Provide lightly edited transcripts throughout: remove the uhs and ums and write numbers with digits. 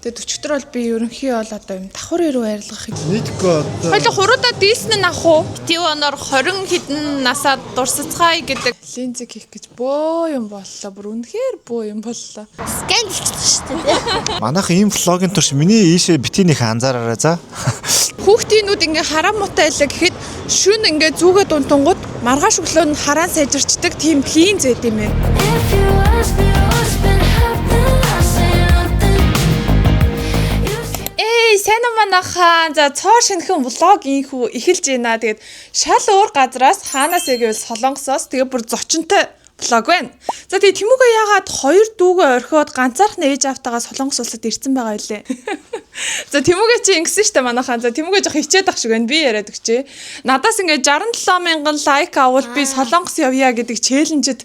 Тэгээд өчигдөр бол би ерөнхий бол одоо юм давхар руу арилгах. Нийтгүй одоо Хоёул хуруудаа дийлсэн нь авах уу? Битгий оноор 20 хэдэн насаад дурсацгаая гэдэг линзэг хийх гэж бөө юм боллоо. Бүр үнэхээр бөө юм боллоо. Скандалчлаа шүү дээ. Манайх ийм влогийн турш миний ийшээ битгийнх анзаараарай за. Хүүхдийн нүд ингээ хараа муутай байлаа гэхэд шүн ингээ зүгээ дунтангууд маргааш өглөө нь хараан сайжирчдаг тийм линз байд юм байна. If you ask me what's been happening, I say nothing. You say Эй, сайн уу манайхаа. За, цоо шинэхэн влог инхүү эхэлж байна. Тэгээд шал өөр газраас хаанаас ээ гэвэл Солонгосоос тэгээд бүр зочинтой влог байна. За, тэгээд Тэмүүгээ яагаад хоёр дүүгээ орхиод ганцаархны ээж автагаа Солонгос улсад ирсэн байгаа вэ? За, Тэмүүгээ чи ингэсэн штэ манайхаа. За, Тэмүүгээ жоох хичээд ах шиг байна. Би яриад өгчээ. Надаас ингээд 67 мянган лайк авал би Солонгос явъя гэдэг челленжэд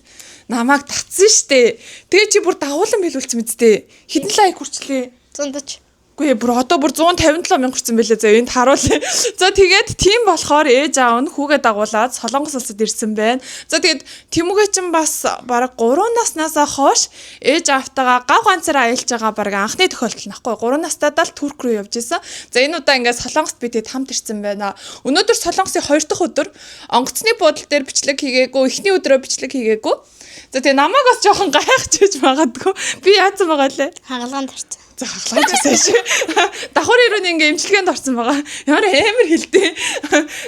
намайг татсан штэ. Тэгээ чи бүр дагуулan биелүүлсэн мэт дээ. Хэдэн лайк хүрчлээ? 140. Үгүй ээ, бүр одоо бүр 157 мянга хүрсэн байлээ заа энд харуулъя. За тэгээд тийм болохоор ээж аав нь хүүгээ дагуулад Солонгос улсад ирсэн байна. За тэгээд Тэмүүгээ чинь бас бараг 3 наснаасаа хойш ээж аавтайгаа гав ганцаараа аялж байгаа бараг анхны тохиолдол нахгүй. 3 настайдаа л Турк руу явж исэн. За энэ удаа ингээд Солонгост би тэд хамт ирсэн байна. Өнөөдөр Солонгосын 2 дахь өдөр онгоцны буудлын дээр бичлэг хийгээгүй, эхний өдрөө бичлэг хийгээгүй. За тэгээ намайг бас жоохон гайхчихж магадгүй. Би яатсан байгаа лээ. Хагалгаанд орсон. За хаглаач сайш. Давхар ирүүн ингээ эмчилгээнд орсон байгаа. Ямар амар хилтэй.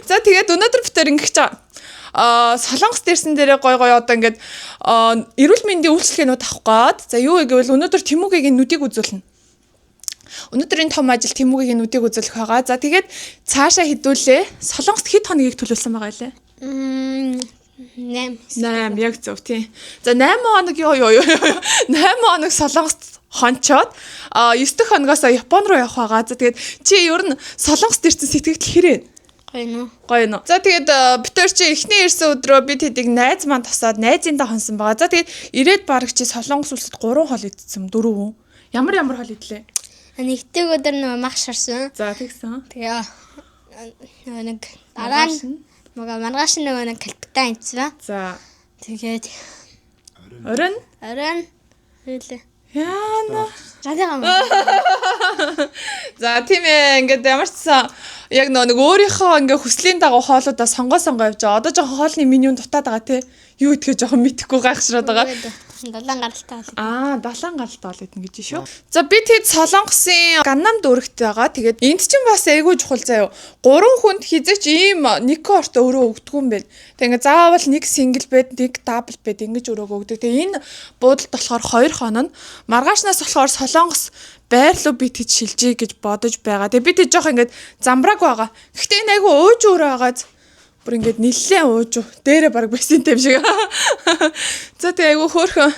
За тэгээд өнөөдөр битэр ингэх чаа. Аа Солонгос дэрсэн дээрээ гой гой одоо ингээд эрүүл мэндийн үйлчилгээнүүд авах гээд за юу вэ гэвэл өнөөдөр Тэмүүгийн нүдийг үзүүлнэ. Өнөөдрийн том ажил Тэмүүгийн нүдийг үзүүлэх байгаа. За тэгээд цаашаа хідүүлээ. Солонгост хэд хоногийг төлөвлөсөн байгаа лээ? Мм 8. 8 яг зөв тийм. За 8 хоног ёо ёо ёо. 8 хоног Солонгост хончоод а 9 дахь хоногоос Япон руу явах байгаа. За тэгээд чи ер нь Солонгост ирсэн сэтгэл хэрэг Гоё нүү. гоё нөө. За тэгээд бид хоёр чи эхний ирсэн өдрөө би тэдийг найз маань тасаад найзындаа хонсон байгаа. За тэгээд ирээд бараг чи Солонгос улсад 3 хол идсэн 4 үү? Ямар ямар хол идлээ? Нэгдэг өдөр нөгөө мах шарсан. За тэгсэн. Тэгээ нөгөө нэг дараа нь нөгөө маргааш нь нөгөө нэг капитан идсэн. За Тэгээд оройн оройн хэлээ. яана. Гадаа юм. За тийм ээ ингээд ямар ч сан яг нөө нэг өөрийнхөө ингээ хүслийн дагуу хоолуудаа сонгоо сонгоо явж байгаа. Одоо жоохон хоолны менюнд дутаад байгаа тий. Юу идэхээ жоохон мэдэхгүй гайхшраад байгаа. Далайн гаралтай бол. Аа, далайн гаралтай бол идэнэ гэж шүү. За би тэгэд Солонгосын Ганнам дүүрэгт байгаа. Тэгээд энд чинь бас айгүй чухал заяо. Гурван хүнд хизээч ийм нэг корт өрөө өгдөг юм байна. Тэг ингээ заавал нэг single bed, нэг double bed ингэж өрөөгөө өгдөг. Тэгээ энэ буудалд болохоор 2 хоног. Маргаашнаас болохоор Солонгос байр руу би тэд шилжээ гэж бодож байгаа. Тэгээ би тэд жоох ингээд замбрааг байгаа. Гэхдээ энэ айгүй ууж өрөө байгааз бүр ингээд нэлээд ууж дээрээ баг бассейнтэй юм шиг. За тэгээ айгүй хөөрхөн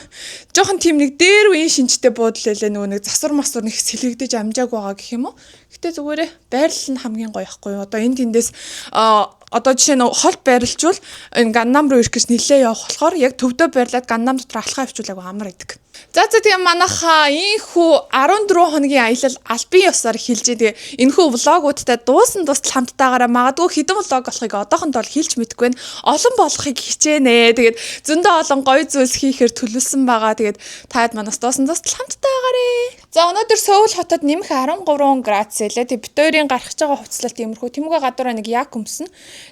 жоохон тийм нэг дээр үеийн шинжтэй буудал лээ нөгөө нэг засвар масвар нэг сэлгэгдэж амжаагүй байгаа гэх юм уу. Гэтэ зүгээрээ байрлал нь хамгийн гоё ихгүй юу. Одоо энэ тэндээс одоо жишээ нь хол байрлалчвал энэ Ганнам руу ирэх гэж нэлээ явах болохоор яг төвдөө байрлаад Ганнам дотор алхаа явуулаагүй амар идэг. За за тэгээ манайхаа ийхүү 14 хоногийн аялал албан ёсоор эхэлж тэгээ энэхүү влогуудтай дуусан дустал хамттайгаараа магадгүй хэдэн влог болохыг одоохондоо л хэлж мэдэхгүй байна. Олон болохыг хичээнэ. Тэгээд зөндөө олон гоё зүйлс хийхээр төлөвлөсөн байгаа. Тэгээд таад манаас дуусан дустал хамттайгаарэ. За өнөөдөр Сөүл хотод нэмэх 13 градус байлаа. Тэгээд бид хоёрын гарах гэж байгаа хувцлалт иймэрхүү. Тэмүүгээ гадуураа нэг яг өмснө.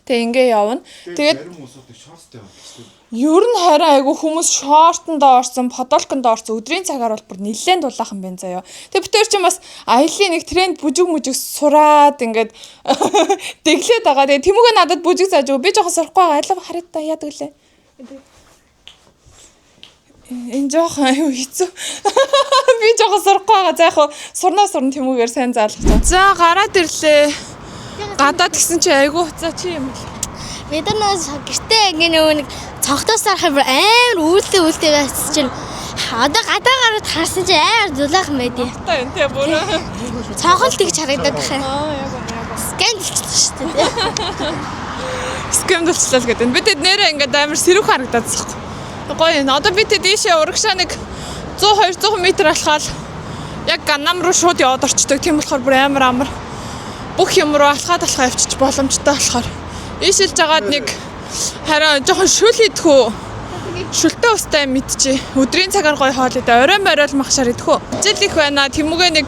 Тэгээ ингээ явна. Тэгээд зарим хүмүүсүүд шорттой явчихсан. Ер нь харин айгүй хүмүүс шортонд орсон, подолконд орсон өдрийн цагаар бол бүр нэлээд дулаахан байна заяа. Тэгээ бид хоёр чинь бас аялын нэг тренд бүжиг мүжиг сураад ингээд дэглээд байгаа. Тэгээ Тэмүүгээ надад бүжиг зааж өгөө. Би жоохон сурахгүй байгаа. Алив хараад та яадаг лээ. Энэ жоохон аюу хэцүү. Би жоохон сурахгүй байгаа. За яг хуу сурнаа сурна Тэмүүгээр сайн заалгах. За гараад ирлээ. Гадаад гисэн чи айгүй за чи юм бэл. Бид нар нөгөө гэртээ ингээ нөгөө нэг цонхтоос харах бүр амар үүлтэй үүлтэй байсан чинь одоо гадаа гараад харсан чинь амар дулаахан байдیں۔ Та энэ те бүр. Цонхол тэгж харагдаад байх юм. Аа яг үнэ яг. Скандалчлаа шүү дээ. Скемдэлчлээ л гэдэг. Би тэд нэрээ ингээд амар сэрүүх харагдаадсахгүй. Гоё юм. Одоо би тэд ийшээ урагшаа нэг 100 200 м алхаал яг Ганнам руу шууд яваад орчдөг. Тийм болохоор бүр амар амар бүх юм руу алхаад алхаа явчих боломжтой болохоор ийшилж агаад нэг харин жоохон шүл идэх үү? Шүлтэй устай мэдчи. Өдрийн цагаар гоё хоол идэ. Орой морил махшаар идэх үү? Жил их байна. Тэмүүгээ нэг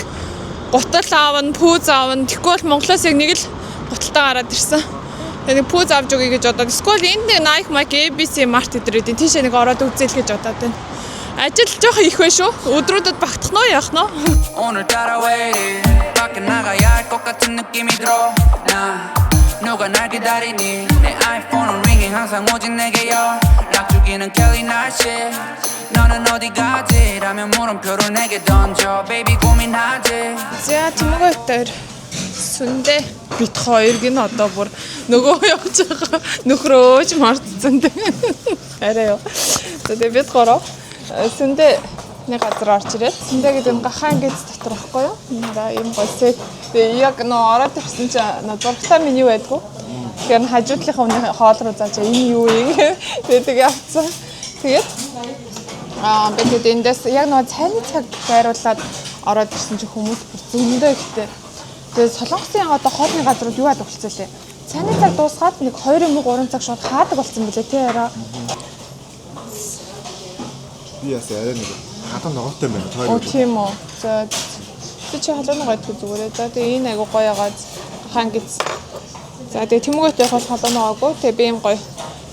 Гутал аавна, пүүз аавна. Тэгэхгүй бол Монголоос яг нэг л гуталтай гараад ирсэн. Тэгээ нэг пүүз авч өгье гэж бодоод. Эсвэл энд нэг Nike, Mike, ABC Mart гэдэг эдийн тийшээ нэг ороод үзэл гэж бодоод байна. Ажил жоох их байх шүү. Өдрүүдэд багтах нь яах нь? 오늘따라 왜 이리 밖에 나가야 할 것 같은 느낌이 들어 나 누가 날 기다리니 내 아이폰은 ringing 항상 오직 내게 연락 주기는 켈리 날씨 너는 어디 가지 라면 물음표를 내게 던져 baby 고민하지 За Тэмүгөө хоёр сүндэ бит хоёр гин одоо бүр нөгөө явж байгаа нөхрөөж мартцсан дээ. Арай юу. За тэгээ бид гурав сүндэ нэг газар орж ирээд сүндэ гэдэг нь гахаан гэц дотор байхгүй юу? Нара ийм гоё сет. Тэгээ яг нөө ороод ирсэн чинь нөө зургатаа миний байдгүй. Тэгэхээр хажуудлынхаа хүний хоол руу зааж энэ юу юм. Тэгээ тэгээ авцсан. Тэгээд би тэгээд эндээс яг нөгөө цайны цаг байруулад ороод ирсэн чинь хүмүүс бүр зөндөө ихтэй. Тэгээд Солонгосын одоо хоолны газрууд юу яадаг болцсон лээ. Цайны цаг дуусгаад нэг 2 юм уу 3 цаг шууд хаадаг болсон билээ тий арай. Би яс арай нэг халуун ногоотой байна. Оо тийм үү. За би чи халуун ногоо идэх зүгээрээ. За тэгээ энэ айгу гоё ягааз хаан гэц. За тэгээ тэмүүгээтэй бол халуун ногоогүй. Тэгээ би юм гоё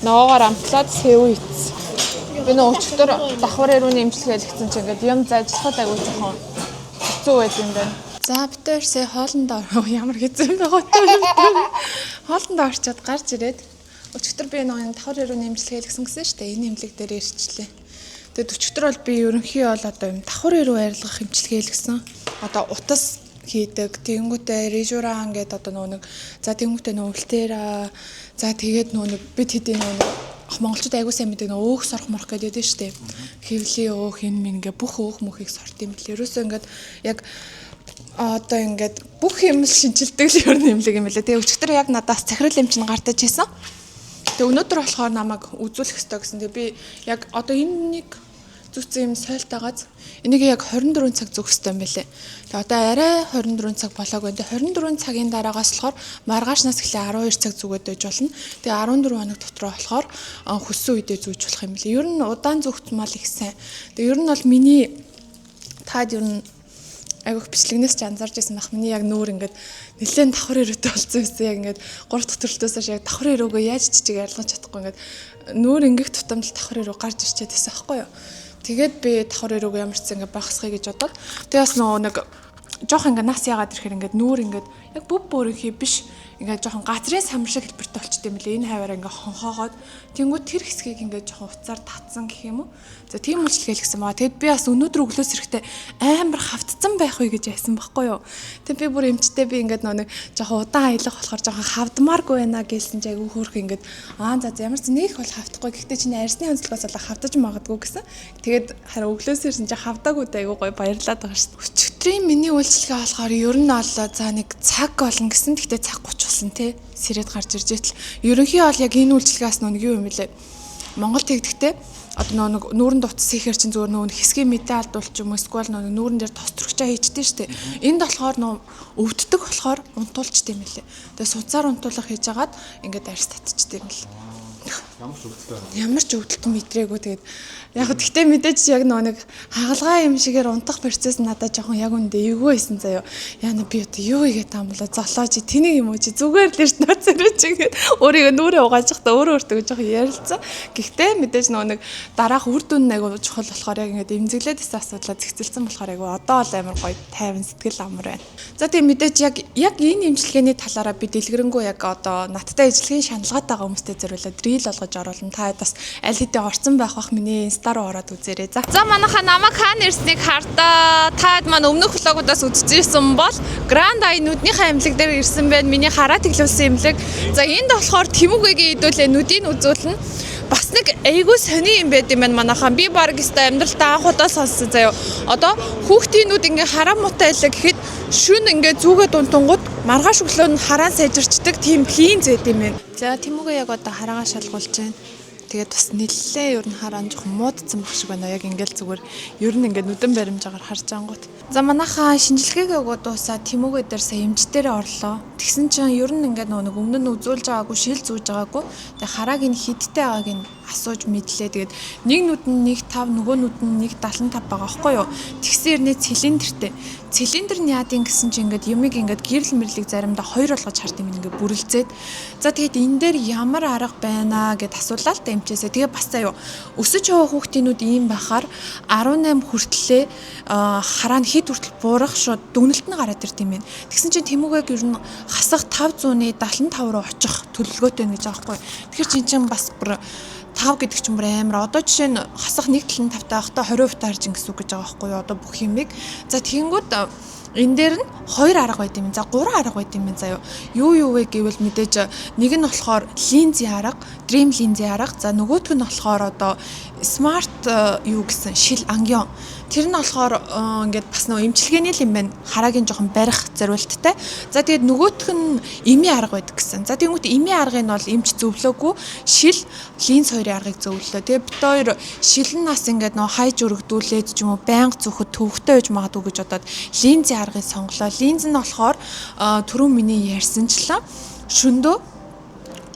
ногоогоор амтлаад сэв идсэн. Би нөө өчигдөр давхар ирүүний имчилгээ хэлгэцэн чинь ингээд юм зажлахад айгу жоохон хэцүү байд юм байна. За бид хоёр сая хоолндоо ямар хэцүү юм бэ гоо. Хоолндоо орчоод гарч ирээд өчигдөр би нөгөө энэ давхар ирүүний имчилгээ хэлгэсэн гэсэн шүү дээ. Энэ имлэг дээр ирчлээ. Тэгээд өчигдөр бол би ерөнхий бол одоо юм давхар ирүү арилгах имчилгээ хэлгэсэн. Одоо утас хийдэг. Тэгэнгүүтээ режуран гэдэг одоо нөгөө нэг за тэгэнгүүтээ нөгөө үлтера за тэгээд нөгөө нэг бид хэдийн нөгөө нэг монголчууд айгуу сайн мэддэг нөгөө өөх сорох морох гэдэг байдаг шүү дээ. Хэвлийн өөх энэ минь ингээ бүх өөх мөхийг сорт юм бэл. Ерөөсөө ингээд яг одоо ингээд бүх юм л шинжилдэг л ер нь имлэг юм лээ. Тэгээ өчигдөр яг надаас захирал эмч нь гартаж исэн. Тэгээ өнөөдөр болохоор намайг үзүүлэх ёстой гэсэн. Тэгээ би яг одоо энэ нэг зүтсэн юм сойлтойгоос энийг яг 24 цаг зүгх ёстой юм байлээ. Тэгээ одоо арай 24 цаг болоогүй. Тэгээ 24 цагийн дараагаас болохоор маргаашнаас эхлээ 12 цаг зүгээд байж болно. Тэгээ 14 хоног дотроо болохоор хүссэн үедээ зүүж болох юм лээ. Ер нь удаан зүгтмал их сайн. Тэгээ ер нь бол миний таад ер нь айгүйх бичлэгнээс ч анзаарч байсан байх. Миний яг нүүр ингээд нэлээд давхар өрөөтэй болсон байсан. Яг ингээд 3 дахь төрөлтөөс хойш яг давхар өрөөгөө яаж чичиг арилгаж чадахгүй ингээд нүүр ингэх тутамд л давхар өрөө гарч ирчээд байсан байхгүй юу. Тэгээд би давхар өрөөгөө ямар ч зэн ингээд багасгая гэж бодоод тэгээд бас нөгөө нэг жоох ингээд нас яагаад ирэхээр ингээд нүүр ингээд яг бүб бүрийнхээ биш ингээд жоохон газрын сам шиг хэлбэртэй болчт юм лээ. Энэ хаваараа ингээд хонхоогоод тэнгуү тэр хэсгийг ингээд жоохон уцаар татсан гэх юм уу. За тийм үйлчлэг хэлсэн байгаа. Тэгэд би бас өнөөдөр өглөөс эрэхтэй амар хавтцсан байх үе гэж яасан байхгүй юу. Тэг би бүр эмчтэй би ингээд нөө нэг жоохон удаан аялах болохоор жоохон хавдмааргүй байна гэлсэн чи айгүй хөөрх ингээд аа за за ямар ч нэг бол хавтахгүй. Гэхдээ чиний арьсны онцлогоос бол хавтаж магадгүй гэсэн. Тэгээд харин өглөөс ирсэн чи хавдаагүй даа айгүй гоё баярлаад байгаа шүү дээ. Өчигдрийн миний үйлчлэгээ болохоор ер нь бол за нэг цаг болно гэсэн. Гэхдээ цаг 30 болсон те. Сэрэд гарч ирж итэл ерөнхий бол яг энэ үйлчлэгээс нөө нэг юу юм бэлээ. Монгол тэгдэхтэй одоо нөө нэг нүүрэнд утас хийхээр чинь зүгээр нөө хэсгийн мэдээ алдуулч юм эсвэл нөө нүүрэн дээр тос төрөгчөө хийчихдээ штэ. Энд болохоор нөө өвддөг болохоор унтуулчт юм лээ. Тэгээ суцаар унтуулах хийж агаад ингээд арьс татчт юм лээ. Ямар ч өвдөлттэй байна. Ямар ч өвдөлт мэдрээгүй тэгээд яг хөө тэгтээ мэдээж яг нөө нэг хагалгаа юм шигээр унтах процесс надад жоохон яг үндэ эвгүй байсан заяо. Яна би одоо юу хийгээд таам болоо золоо чи тэнийг юм уу чи зүгээр л ш нууц өрөө чи ингээд өөрийгөө нүрээ угааж хата өөрөө өөртөө жоохон ярилцсан. Гэхдээ мэдээж нөө нэг дараах үр дүн нь айгу чухал болохоор яг ингээд эмзэглээд байсан асуудлаа зэгцэлсэн болохоор айгу одоо бол амар гоё тайван сэтгэл амар байна. За тийм мэдээж яг яг энэ эмчилгээний талаараа би дэлгэрэнгүй яг одоо надтай ижлэгийн шаналгаатай байгаа хүмүүстэй зориулаад reel болгож оруулна. Та бас аль хэдийн орцсон байх бах миний инста руу ороод үзээрэй. За. За манайха намайг хаана ирснийг хардаа. Та маань өмнөх vlog уудаас үзчихсэн бол Grand Eye нүднийхээ эмнэлэг дээр ирсэн байна. Миний хараа тэглүүлсэн эмнэлэг. За энд болохоор Тэмүүгээгийн хэдүүлээ нүдийг үзүүлнэ. Бас нэг айгүй сони юм байд юм байна манайхаа. Би баг өстой амьдралтаа анх удаа сонссон заяо. Одоо хүүхдийн нүд ингээ хараа муутай байлаа гэхэд шүн ингээ зүгээ дунтангууд маргааш өглөө нь хараан сайжирчдаг тийм линз байд юм байна. За Тэмүүгээ яг одоо хараагаа шалгуулж байна. Тэгээд бас нэлээ ер нь хараан жоохон муудсан баг шиг байна. Яг ингээл зүгээр ер нь ингээд нүдэн баримжаагаар харж ангууд. За манайхаа шинжилгээгээ өгөө дуусаа Тэмүүгээ дээр сая эмч дээрээ орлоо. Тэгсэн чинь ер нь ингээд нөгөө нэг өмнө нь үзүүлж байгаагүй, шил зүүж байгаагүй. Тэгээ харааг нь хидтэй байгааг нь асууж мэдлээ. Тэгээд нэг нүд нь 1.5, нөгөө нүд нь 1.75 байгаа байхгүй юу? Тэгсэн хэрнээ цилиндртэй. Цилиндр нь яадын гэсэн чинь ингээд юмыг ингээд гэрэл мэрлийг заримдаа хоёр болгож хард юм ингээд бүрэлзээд. За тэгээд энэ дээр ямар арга байна гэд асуулаа л та эмчээсээ. Тэгээ бас заяа өсөж яваа хүүхдийн нүд ийм байхаар 18 хүртлээ хараа нь хэд хүртэл буурах шууд дүгнэлт нь гараад ирд юм байна. Тэгсэн чинь Тэмүүгээг ер нь хасах 575 руу очих төлөвлөгөөтэй байна гэж байгаа байхгүй. Тэгэхээр чинь чинь бас бүр 5 гэдэг чинь бүр амар. Одоо жишээ нь хасах 1.75 таахта 20% таарч гэсэн үг гэж байгаа байхгүй юу? Одоо бүх юмыг. За тэгэнгүүт энэ дээр нь хоёр арга байд юм. За гурван арга байд юм байна заяа. Юу юу вэ гэвэл мэдээж нэг нь болохоор линзийн арга, Dream линзийн арга. За нөгөөх нь болохоор одоо smart юу гэсэн шил ангион. Тэр нь болохоор ингээд бас нөгөө эмчилгээний л юм байна. Хараагийн жоохон барих зориулттай. За тэгээд нөгөөх нь эмийн арга байдаг гэсэн. За тэгэнгүүт эмийн аргыг нь бол эмч зөвлөөгүй, шил линз хоёрын аргыг зөвлөлөө. Тэгээд бит хоёр шил нь нас ингээд нөгөө хайж өргөдүүлээд ч юм уу байнга зүүхэд төвөгтэй байж магадгүй гэж бодоод линзийн аргыг сонголоо. Линз нь болохоор түрүү миний ярьсанчлан шөндөө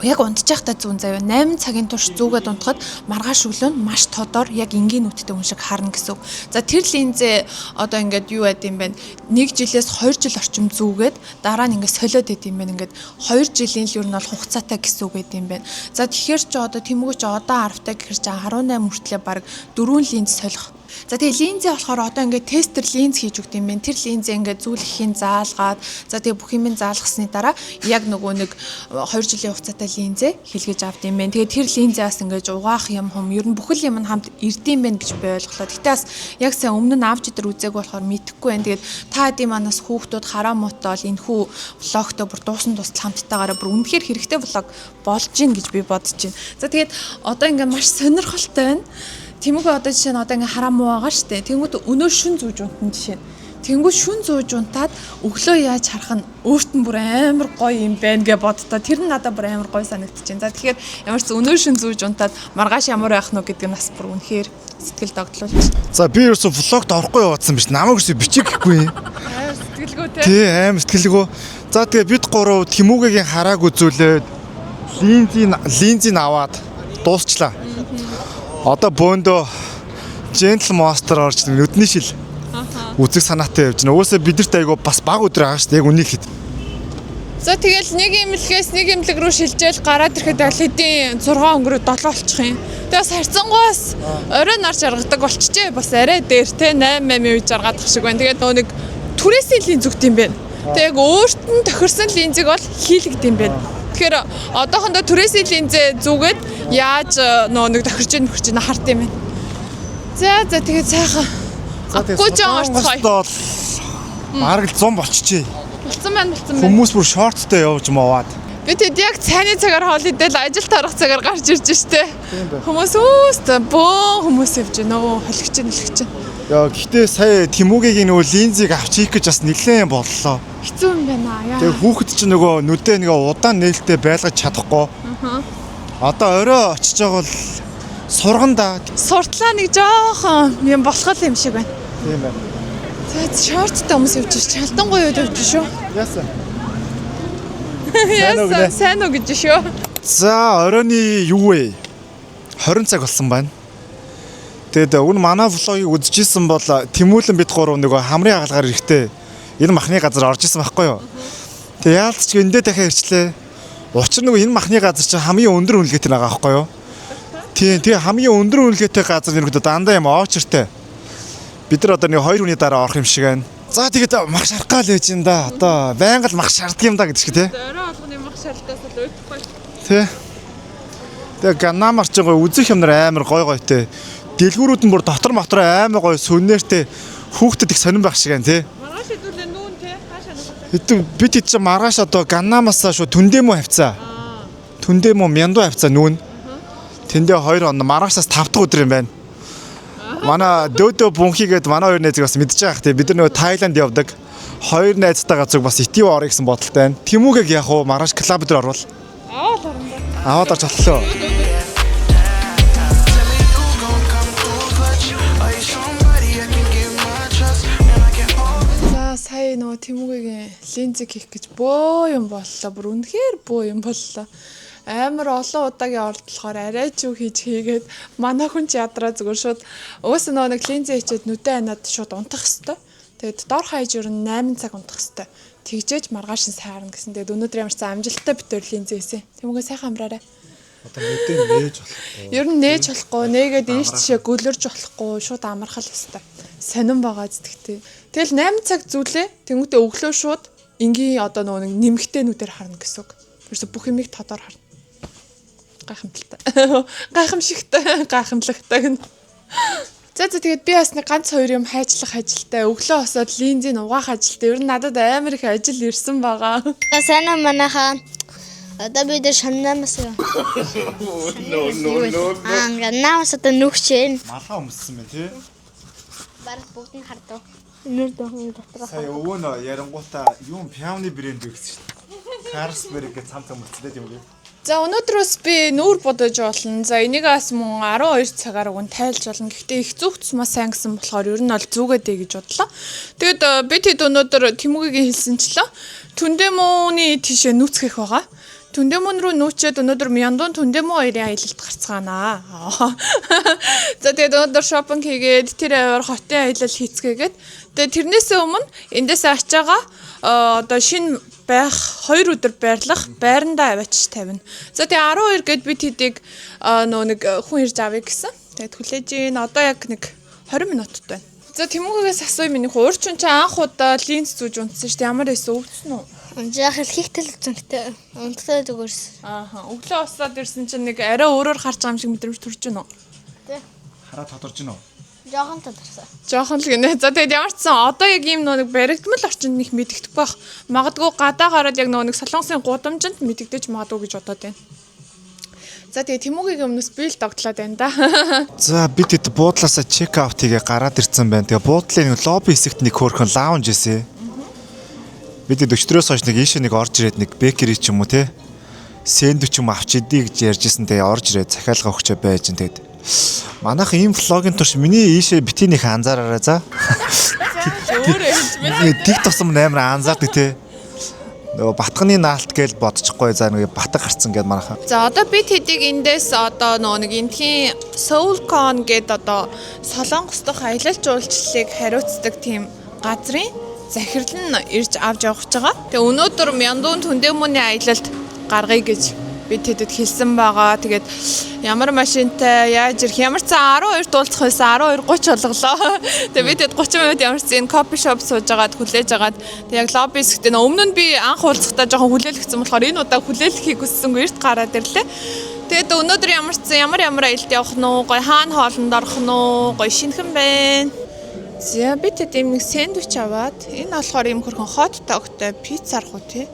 яг унтчих та зүүн заяа 8 цагийн турш зүүгээд унтахад маргааш өглөө нь маш тодор яг энгийн нүдтэй хүн шиг харна гэсэн үг. За тэр линзээ одоо ингээд юу байд юм бэ? 1 жилээс 2 жил орчим зүүгээд дараа нь ингээд солиод байд юм байна. Ингээд 2 жилийн л ер нь бол хугацаатай гэсэн үг байд юм байна. За тэгэхээр чи одоо Тэмүүгээ чи одоо 10 таа гэхэр чи 18 хүртлээ баг 4 линз солих. За тэгээ линзээ болохоор одоо ингээд тестер линз хийж өгд юм байна. Тэр линзээ ингээд зүүлэхийн заалгаад за тэгээ бүх юм заалгасны дараа яг нөгөө нэг 2 жилийн хугацаатай линзээ хилгэж авд юм байна. Тэгээ тэр линзээ бас ингээд угаах юм хум ер нь бүхэл юм нь хамт ирд юм байна гэж би ойлголоо. Гэтэ бас яг сайн өмнө нь авч идэр үзег болохоор мэдэхгүй байна. Тэгээд та хэдийн манаас хүүхдүүд хараа муутай бол энэ хүү влогтой бүр дуусан тусал хамттайгаараа бүр үнэхээр хэрэгтэй влог болж гин гэж би бодож байна. За тэгээд одоо ингээд маш сонирхолтой байна. Тэмүүгээ одоо жишээ нь одоо ингээ хараа муу байгаа штэ. Тэнгүүд өнөө шүн зүүж унтана жишээ нь. Тэнгүүд шүн зүүж унтаад өглөө яаж харах нь өөрт нь бүр амар гоё юм байна гэж боддоо. Тэр нь надад бүр амар гоё санагдчихээн. За тэгэхээр ямар ч өнөө шүн зүүж унтаад маргааш ямар байх нь гэдэг нь бас бүр үнэхээр сэтгэл догдлуулж. За би ерөөсө влогт орохгүй яваадсан биш. Намайг ерөөсө бичих гэхгүй. Амар сэтгэлгүй те. Тий, аим сэтгэлгүй. За тэгээ бид гурав Тэмүүгээгийн харааг үзүүлээд линзийг аваад дуусчлаа. Одоо бөөндөө Gentle Monster орж нүдний шил үзэг санаатай явж байна. Угаасаа бидэрт айгу бас баг өдөр байгаа шүү дээ. Яг үнийг хэд. За тэгэл нэг имлгээс нэг имлэг рүү шилжээл гараад ирэхэд аль хэдийн 6 өнгөрөө 7 болчих юм. Тэгээ бас харьцангуй бас орой нар жаргадаг болчихжээ. Бас арай дээр те 8 8 үе жаргаадах шиг байна. Тэгээд нөгөө нэг түрээсийн линз өгд юм байна. Тэгээ яг өөрт нь тохирсон линзийг бол хийлэгд юм байна. Тэгэхээр одоохондоо түрээсийн линзээ зүгээд яаж нөгөө нэг тохирч ийн мөхөрч ийн харт юм байна. За за тэгээд сайхан. Гүжин орцгоё. Бол бараг л 100 болчихжээ. Болцсон байна, болцсон байна. Хүмүүс бүр шорттой явж моваад. Би тэд яг цайны цагаар хоол идэл ажилд орох цагаар гарч ирж штэ. Хүмүүс үүст бөөн хүмүүс явж байна өө холигч нөлөгч. Яа гэхдээ сая Тэмүүгээгийн нөгөө линзийг авчих гэж бас нэлээд боллоо. Хэцүү юм байна яа. Тэгээ хүүхэд чинь нөгөө нүдээ нөгөө удаан нээлттэй байлгаж чадахгүй. Одоо орой очиж байгаа бол сурган да. Суртлаа нэг жоохон юм болох юм шиг байна. Тийм байна. За шорттой хүмүүс явж ш. Чалдангуй юу явж шүү. Яасан. Сайн уу гинэ? Яасан сайн уу гэж шүү. За оройны юу вэ? 20 цаг болсон байна. Тэгээд уг нь манай влогийг үзчихсэн бол Тэмүүлэн бид гурав нөгөө хамрын хагалгаар ирэхдээ энэ махны газар орж исэн байхгүй юу? Тэгээд яалтч эндээ дахиад ирчлээ. Учир нөгөө энэ махны газар чинь хамгийн өндөр үнэлгээтэй байгаа байхгүй юу? Тийм, тэгээ хамгийн өндөр үнэлгээтэй газар нэрхүү дандаа юм оочиртай. Бид нар одоо нэг хоёр хүний дараа орох юм шиг байна. За тэгээд мах шарах гал байж юм да. Одоо байнга л мах шаарддаг юм да гэдэг шиг тий. Орой болгоны мах шалтаас л уйдахгүй. Тэ. Тэгээ Ганамар ч гоё үзэх юм нар амар гой гойтой. Дэлгүүрүүд нь бүр дотор мотор амар гой сүнээртэй хүүхдэд их сонирн байх шиг байна тий. Маргааш хэдүүлээ нүүн те хаашаа нүүн. Хэдэн бид хэд чи маргааш одоо Ганамасаа шүү Түндэмо хавцаа. Түндэмо Мянду хавцаа нүүн. Тэндээ 2 хоног маргаашаас 5 дахь өдөр юм байна. Манай дөөдөө бунхигээд манай хоёр найзыг бас мэдж байгаа хэ. Бид нар нөгөө Тайланд явдаг. Хоёр найзтайгаа зүг бас итив орё гэсэн бодолтой байна. Тэмүүгийг яг уу маргааш клуб дээр орвол Аваад орно. аваад орж боллоо. Tell me you gon' come through clutch. Are you somebody I can give my trust? And I can hold За сая нөгөө Тэмүүгээгийн линзийг хийх гэж бөө юм боллоо. Бүр үнэхээр бөө юм боллоо. Амар олон удаагийн оролдлохоор арай ч юу хийж хийгээд манай хүн ч ядраа зүгээр шууд уус нөгөө нэг линзээ хичээд нүдэ анаад шууд унтах хэвээр. Тэгээд дор хаяж ер нь 8 цаг унтах хэвээр. Тэгжээж маргааш нь сайрна гэсэн. Тэгээд өнөөдөр ямар ч сан амжилттай битээр линзээ хийсэн. Тэмүгэ сайхан амраарай. Одоо нүдээ нээж болохгүй. Ер нь нээж болохгүй, нээгээд ийш тийшээ гөлөрж болохгүй, шууд амархал хэвээр. Сонирн байгаа зүтгэвтэй. Тэгэл 8 цаг зүлээ. Тэнгүүтээ өглөө шууд энгийн одоо нөгөө нэг нэмэгтэй нүдээр харна гэсэн үг. Ерөөсө бүх юмыг тодор харна. Гайхамшигтай. Гайхамшигтай, гайхамлагтай гэнэ. За за тэгээд би бас нэг ганц хоёр юм хайчлах ажилтай, өглөө босоод линзийг угаах ажилтай. Ер нь надад амар их ажил ирсэн байгаа. За сайн уу манайхаа. Одоо бид нар шамнамаас юу? No no no. Аа ингээ наамаас одоо нүгч юм. Малгай өмссөн байна тий. Бараг бүгд нь хардав. Нүр дохны дотор. Сая өвөө нөө ярангуудаа юм пианы брэнд өгсөн шүү дээ. Carlsberg гэж цам цам өмсөлтэй юм гээ. За өнөөдрөөс би нүүр будаж болно. За энийг бас мөн 12 цагаар өгөн тайлж болно. Гэхдээ их зүг тусмаа сайн гэсэн болохоор ер нь бол зүгээд ээ гэж бодлоо. Тэгэд би тэд өнөөдөр Тэмүүгийн хэлсэнчлээ. Түндэмүүний тийшээ нүүцгэх байгаа. Түндэмүүн рүү нүүчээд өнөөдөр Мяндун Түндэмүү хоёрын аялалд гарцгаанаа. За тэгээд өнөөдөр шопинг хийгээд тэр аваар хотын аялал хийцгээгээд тэгээд тэрнээсээ өмнө эндээс ачаага одоо шинэ байх 2 өдөр байрлах байрандаа аваач тавина. За тэгээ 12 гээд бид хэдийг нөө нэг хүн ирж авъя гэсэн. Тэгээд хүлээж гин одоо яг нэг 20 минутад байна. За Тэмүүгээс асууя миний хүү. Урчин чи анх удаа линз зүүж унтсан шүү дээ. Ямар байсан өвдсөн үү? Жаах хэлхийтэл зөнгөтэй. Унттай зүгээрс. Ааха. Өглөө босоод ирсэн чинь нэг арай өөрөөр харж байгаа юм шиг мэдрэмж төрж гэнэ үү? Тэ. Хараа тодорж гинөө. Жохон тодорсон. Жохон л гинэ. За тэгээд ямар ч сан одоо яг ийм нөө нэг баригдмал орчинд нэг мэддэхгүй байх. Магадгүй гадаа гараад яг нөө нэг солонгосын гудамжинд мэддэгдэж магадгүй гэж бодоод байна. За тэгээд Тэмүүгийн өмнөөс би л догтлоод байна да. За бид хэд буудлаасаа check out хийгээ гараад ирсэн байна. Тэгээ буудлын нэг лобби хэсэгт нэг хөөрхөн лаунж эсэ. Бид хэд өчтрөөс хойш нэг ийшээ нэг орж ирээд нэг bakery ч юм уу те. Сэндвич юм авч идэ гэж ярьжсэн. Тэгээ орж ирээд захиалга өгчөө байж гин тэгээд. Манайх ийм vlog ийн турш миний ийшээ битгийнх анзаараарай за. Өөрөө хэлж байна. Тэг тусам амар анзаардаг те. Нөгөө батганы наалт гээл бодчихгүй за нэг батга гарцсан гээд манайхаа. За одоо бид хэдийг эндээс одоо нөгөө нэг эндхийн SeoulCon гээд одоо Солонгос дахь аялал жуулчлалыг хариуцдаг тийм газрын захирал нь ирж авч явах гэж байгаа. Тэгээ өнөөдөр Мяндун Түндэмүний аялалд гаргая гэж бид тэдэд хэлсэн байгаа. Тэгээд ямар машинтай яаж ирэх ямар ч сан 12-д уулзах байсан 12:30 болголоо. Тэгээд бид тэд 30 минут ямар ч энэ coffee shop сууж агаад хүлээж агаад тэгээд яг лобби хэсэгтээ нөө өмнө нь би анх уулзахдаа жоохон хүлээлгэсэн болохоор энэ удаа хүлээлгэхийг хүссэнгүй эрт гараад ирлээ. Тэгээд өнөөдөр ямар ч сан ямар ямар аялалд явах нь уу, гой хаана хоолнд орох нь уу, гой шинхэн байна. За би тэд ийм нэг сэндвич аваад энэ болохоор ийм хөрхөн hot dog тай пицца арах уу тий.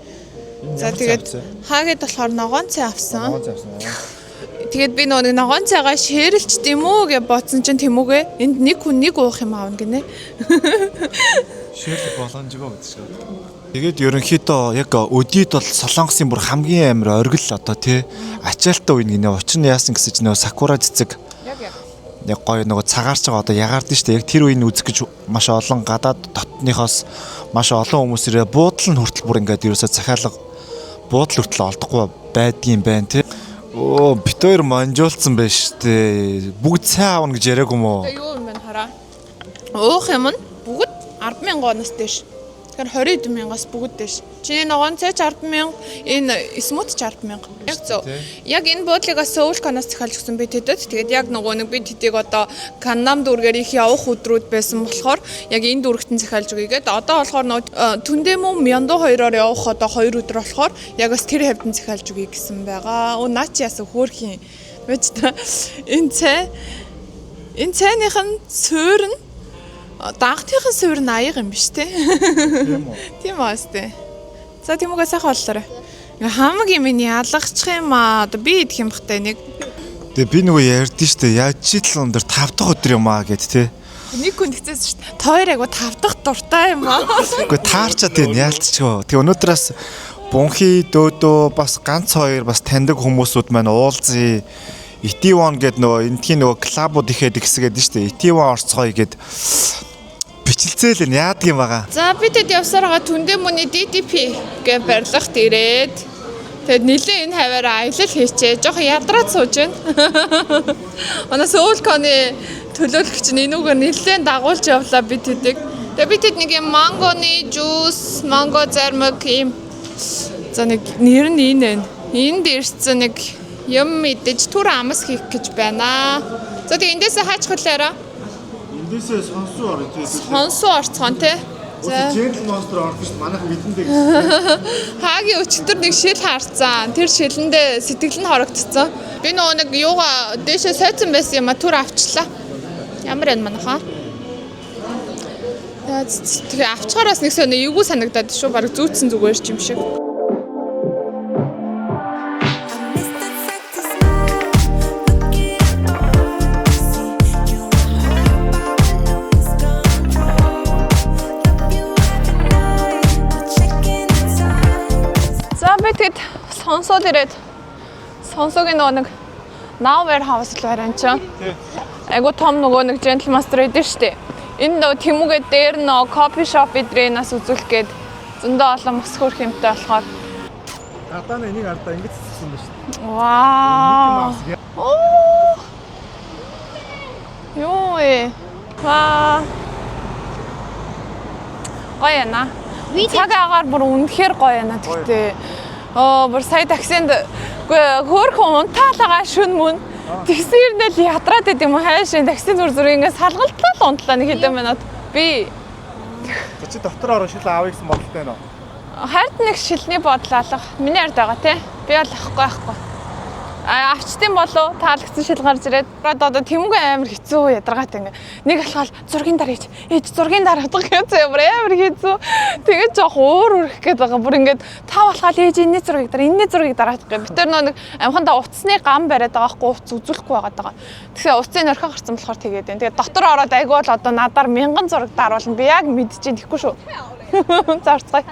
За тэгээд хаагээд болохоор ногоон цай авсан. Тэгээд би нөгөө нэг ногоон цайгаа share лчт юм уу гэж бодсон чинь тэмүүгээ энд нэг хүн нэг уух юм аавна гинэ. Share лэх боломжгүй гэдэг шиг. Тэгээд ерөнхийдөө яг өдийд бол Солонгосын бүр хамгийн амар оргил одоо тий ачаалттай үе гинэ. Учир нь яасан гэсэн чинь нөгөө сакура цэцэг Яг яг. яг гоё нөгөө цагаарч байгаа одоо ягаардсан шүү дээ. Яг тэр үеийг үзэх гэж маш олон гадаад дотныхоос маш олон хүмүүс ирээ буудлын хүртэл бүр ингээд ерөөсөө захиалга буудлын хүртэл олдохгүй байдгийн байна тий. Өө бит хоёр манжуулсан байж штэ. Бүгд сайн аавна гэж яриаг юм уу? Тэгээ юу юм бэ хараа. Уух юм нь бүгд 100000 оноос дээш. Тэгэхээр 20 хэдэн мянгаас бүгд дээш. Чиний ногоон цай ч 100000, энэ smoothie ч 100000. Яг зөв. Яг энэ буудлыг бас Сөүл Коноос захиалж өгсөн би тэдэд. Тэгээд яг нөгөө нэг би тэдийг одоо Каннам дүүргээр их явах өдрүүд байсан болохоор яг энэ дүүрэгт нь захиалж өгье гээд одоо болохоор нөгөө Түндэмүү Мянду хоёроор явах одоо 2 өдөр болохоор яг бас тэр хавьд нь захиалж өгье гэсэн байгаа. Өө наа чи яасан хөөрхийн. Мэдэж та энэ цай энэ цайных нь суур нь дангатынхын суур нь аяга юм биш те. Тийм үү. Тийм аа сте. За тиймүгээ сайхан боллоо. Ингээ хамаг юм ялгачих юм аа. Одоо би идэх юм бахтай нэг. Тэгээ би нөгөө ярьдэн штэ. Яаж чи л өндөр 5 дахь өдөр юм аа гэд те. Нэг хүн тэгцээс шүү дээ. Тоор айгу 5 дахь дуртай юм аа. Үгүй таарчаа тийм яалтчгүй. Тэгээ өнөөдрөөс Бунхи дөөдөө бас ганц хоёр бас таньдаг хүмүүсүүд маань уулзъя. Итивон гээд нөгөө эндхийн нөгөө клубууд ихэд ихсгээд нь штэ. Итивон орцгоё гээд бичилцээл нь яадаг юм байгаа. За би тэд явсаар байгаа Түндэмүний DDP гэ барилгад ирээд. Тэгээд нилээ энэ хаваараа аялал хийчээ. Жохон ядраад сууж байна. Манай Сөүл-Коны төлөөлөгч нь энүүгээр нилээн дагуулж явлаа бид тэдэг. Тэгээд бид тэд нэг юм мангоны juice, манго зармаг ийм за нэг нэр нь энэ байна. Энд ирсэн нэг юм идэж түр амс хийх гэж байна. За тэгээд эндээсээ хаачих хэлээрэ. Эндээсээ сонсуу орё тий. Сонсуу орцгоон тий. За. Gentle Monster орсон шүү дээ. Манайх мэдэндээ гэж. Хаагийн өчтөр нэг шил харцсан. Тэр шилэндээ сэтгэл нь хорогдсон. Би нөгөө нэг юугаа дээшээ сойцсон байсан юм а түр авчлаа. Ямар энэ манайхаа? Тэгээ авчгаараас нэг сонио эвгүй санагдаад шүү. Бараг зүүцсэн зүгээр ч юм шиг. За би тэгэд сонсоод ирээд сонсоогийн нөгөө нэг Now Warehouse л барай чинь. Айгу том нөгөө нэг Gentle Master эдэн штэ. Энэ нөгөө тэмүүгээ дээр нөгөө coffee shop эдрээс үзүүлэх гээд зөндөө олон мас хөрх юмтай болохоор. Гадаа нь энийг ардаа ингэж цэцсэн байна шүү дээ. Вау. Оо. Юу вэ? Ваа. Гоё яана. Цаг агаар бүр үнэхээр гоё яана тэгтээ. Оо бүр сая таксинд үгүй хөөхөн унтаалгаа шүн мөн. Тэгсэн ирнэл ядраад байд юм уу хайш такси зүр зүр ингэ салгалтлаа л унтлаа нэг хэдэн минут. Би За чи дотор ороо шил авъя гэсэн бодолтой байна уу? Хард нэг шилний бодол алга. Миний ард байгаа тий. Би бол авахгүй байхгүй. А авчтын болов таалагдсан шил гарч ирээд брат одоо тэмгүй амар хэцүү ядаргаатай ингээ. Нэг алхаал зургийн дараа ээж ээж зургийн дараа гэх юм амар хэцүү. Тэгээд жоох уур үрэх гээд байгаа. Бүр ингээд тав алхаал ээж энэний зургийг дараа энэний зургийг дараад гэх. Би тэр нөө нэг амхандаа утасны гам бариад байгаа хгүй утас үзүүлэхгүй байгаа даа. Тэгэхээр утсын орхин гарсан болохоор тэгээд байна. Тэгээд дотор ороод айгүй бол одоо надаар мянган зураг даруулна. Би яг мэдчихээн тэгэхгүй шүү. Зарцгаая.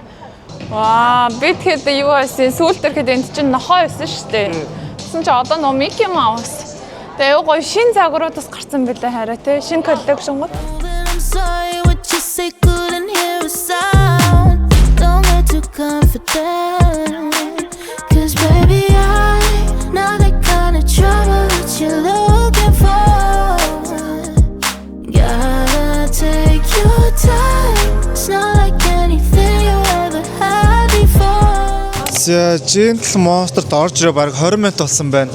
Ваа, би тэгэхэд юу байсан? Сүүлд ирэхэд энд чинь нохоо байсан шүү дээ. Тэгсэн чинь одоо нөө Микки Маус. Тэгээ аюу гоё шин загваруудаас гарсан байлаа хараа тий. Шин коллекшнгууд. I'm sorry what you say, couldn't hear a sound. Don't get too confident. Cause baby, I'm not the kind of trouble that you're looking for. Gotta take your time. It's not like anything you ever had before. За Gentle Monster-д орж ирээ бараг 20 минут болсон байна.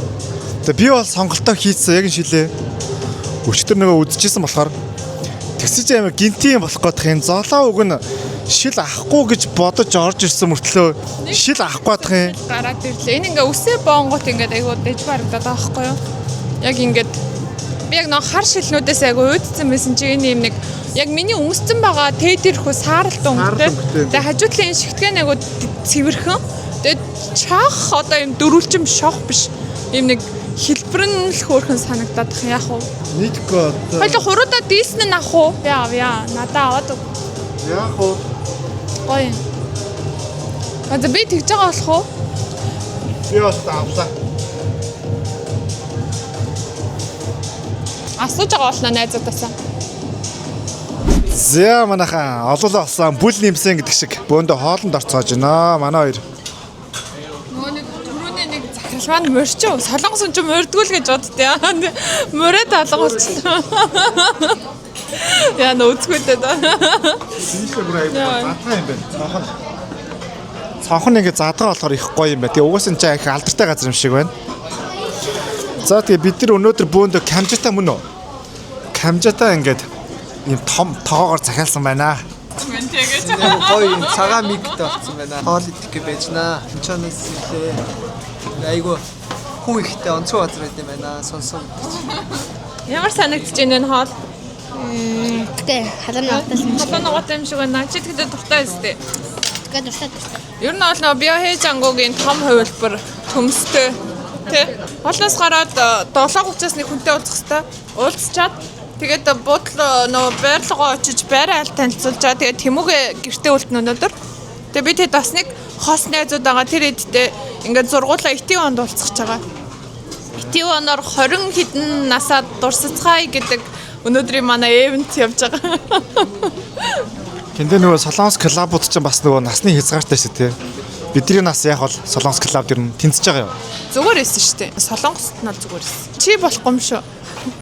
Тэгээ би бол сонголтоо хийцэн яг энэ шилээ. Өчтөр нөгөө үдчихсэн болохоор тэгсэж амар гинти юм болох гээд юм. Золоо үг нь шил авахгүй гэж бодож орж ирсэн мөртлөө шил авах гээд юм. Гараад ирлээ. Энэ ингээ үсээ бонгот ингээд айгуу дэж барагдаад байгаа байхгүй юу? Яг ингээд би яг нөө хар шилнүүдээс айгуу үүдсэн байсан чи энэ юм нэг яг миний өмссөн байгаа тедэрхүү сааралт өнгөтэй. Өнгөтэй. Тэгээ хажуу талын энэ шигтгэн айгуу цэвэрхэн. Тэгээ чах одоо юм дөрвөлжин шох биш. Ийм нэг хэлбэр нь л хөөрхөн санагдаад байх яах вэ? Нийтгүй одоо Хоёул хуруудаа дийсэн нь авах уу? Би авъя. Надаа аваад өг. яах вэ? Гоё юм. А за би тэгж байгаа болох уу? Би бас авлаа. Асууж байгаа болно найзуудаасаа. За манайхан олоолаа болсон бүл нэмсэн гэдэг шиг бөөндө хоолнд орцоож байна. Манай хоёр. Нөгөө нэг түрүүний нэг захирал маань морчин солонгос хүн чинь мордгүй л гэж боддээ. Мороод алга болчихлоо. Яа нөө үзэхүйтэй даа. Тийшээ бүр аягүй задгаа юм байна. Цонхон. Цонхон ингээ задгаа болохоор их гоё юм байна. Тэгээ угаасаа энэ чинь их алдартай газар юм шиг байна. За тэгээ бид нар өнөөдөр бөөндө камжата мөн үү? Камжата ингээд ийм том тоогоор захиалсан байна. Мэн тэгэж. Гоё юм цагаан мигтэй болсон байна. Хоол идэх гэж байж наа. Инчоноос ирлээ. Айгу хүн ихтэй онцгой газар байт юм байна. Сонсон гэдэг чинь. Ямар санагдаж байна энэ хоол? Гэтэ халуун нугатаас юм шиг. Халуун нугаатай юм шиг байна. Чи тэгэхдээ дуртай өстэй. Тэгээ дуртай дуртай. Ер нь бол нөгөө Биохэ Жангугийн том хувилбар төмстэй тий. Хоолноос гараад 7:30-аас нэг хүнтэй уулзах хэвээр. Уулзчаад тэгээд буудлын нөгөө байрлогоо очиж байраа аль танилцуулжаа. Тэгээд тэмүүгээ гэртээ үлдэн өнөөдөр. Тэгээд би тэд бас нэг хос найзууд байгаа. Тэр эдтэй ингээд зургуулаа ИТ онд уулзах гэж байгаа. ИТ оноор 20 хэдэн насаа дурсацгаая гэдэг өнөөдрийн манай event явж байгаа. Тэндээ нөгөө Солонгос клубууд чинь бас нөгөө насны хязгаартай шүү дээ. Бидний нас яг бол Солонгос club дэр нь тэнцэж байгаа юм. Зүгээр байсан шүү дээ. Солонгост нь бол зүгээр байсан. Чи болохгүй юм шүү.